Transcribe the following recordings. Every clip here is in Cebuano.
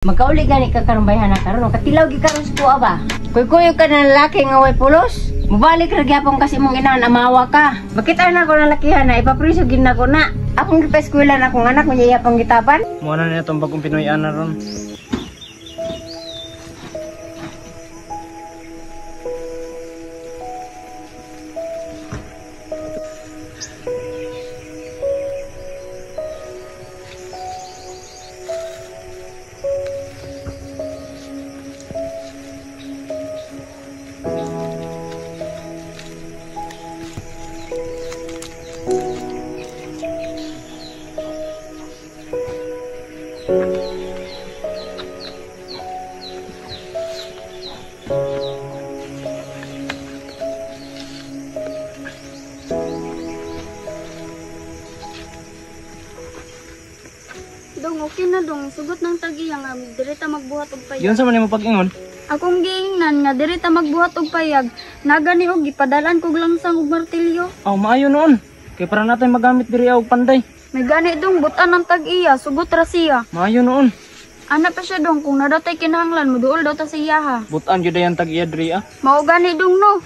Magkauli gani ka karon bayhana karon, katilaw gi karon sa kuha ba. Kuy-kuyo ka na lalaki nga way pulos. Mubalik ra gyapon kasi imong inahan amawa ka. Makita na ko ng lakihan na ipapriso gid na ko na. Akong gipa-eskwela na akong anak unya iya pang gitapan. Mo na niya tong bagong Pinoy ana ron. Dong, okay na dong. Sugot ng tag-iya nga diri ta magbuhat og payag. Yun sa man nimo pag-ingon. Akong giingnan nga diri ta magbuhat og payag. Nagani og gipadalan kog langsang og martilyo. Aw, maayo noon. Kay para natay magamit diri og panday. May gani dong butan ng tag-iya, sugot ra siya. Maayo noon. Ana pa siya dong kung nadatay kinahanglan moduol daw ta sa iya ha. Butan jud ang tag-iya diri ah. Mao gani dong no.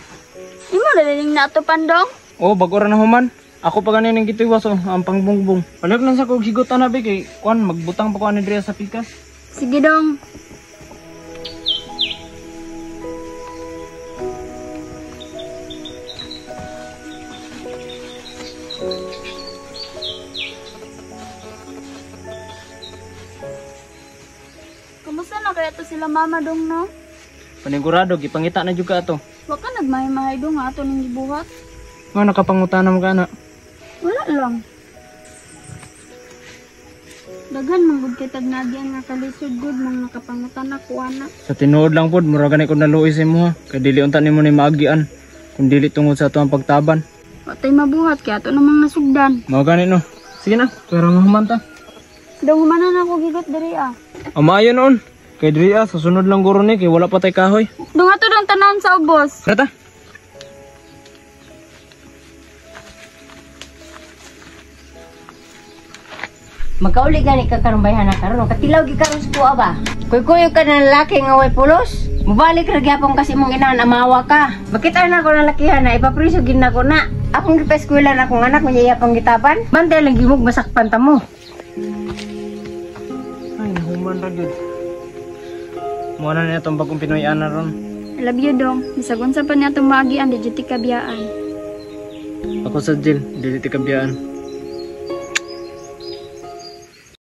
Imo na dining naatupan dong. Oh, bag-o ra na human. Ako pa gani ning gitiwas oh, ang pangbungbong. Palag lang sa kog higot ana be kay kuan magbutang pa ko ani diri sa pikas. Sige dong. Kumusta na kaya to sila mama dong no? Panigurado gipangita na jud ka ato. Wa ka nagmahay-mahay dong ato ning gibuhat. Nga nakapangutana mo ka ana. Wala lang. Daghan man gud kay tagnagyan nga kalisod gud mang nakapangutan ko ana. Sa tinuod lang pod mura gani ko naluoy sa imo ha. Kay dili unta nimo ni maagian kung dili tungod sa atuang pagtaban. Wa tay mabuhat kay ato namang nasugdan. Mao gani no. Sige na, pero mahuman ta. Dong humanan ako gigot diri ah. Maayo noon. Kay diri ah, susunod lang guro ni kay wala pa tay kahoy. Dong ato dong tanawon sa ubos. Rata. Magkauli gani ka karon bayhana karon, katilaw gi karon sa kuha ba. Kuy-kuyo ka na lalaki nga way pulos. Mubalik ra gyapon kasi imong inahan amawa ka. Makita na ko ng lakihan na ipapriso gid na ko na. Akong gipa-eskwela na akong anak unya iya pang gitapan. Bantay lang gimog masakpan ta mo. Ay, nahuman ra gyud. Mo na niya tong bagong Pinoy ana ron. I love you dong. Bisag unsa pa niya atong maagian di jud ti kabiyaan. Ako sa jail, dili ti kabiyaan.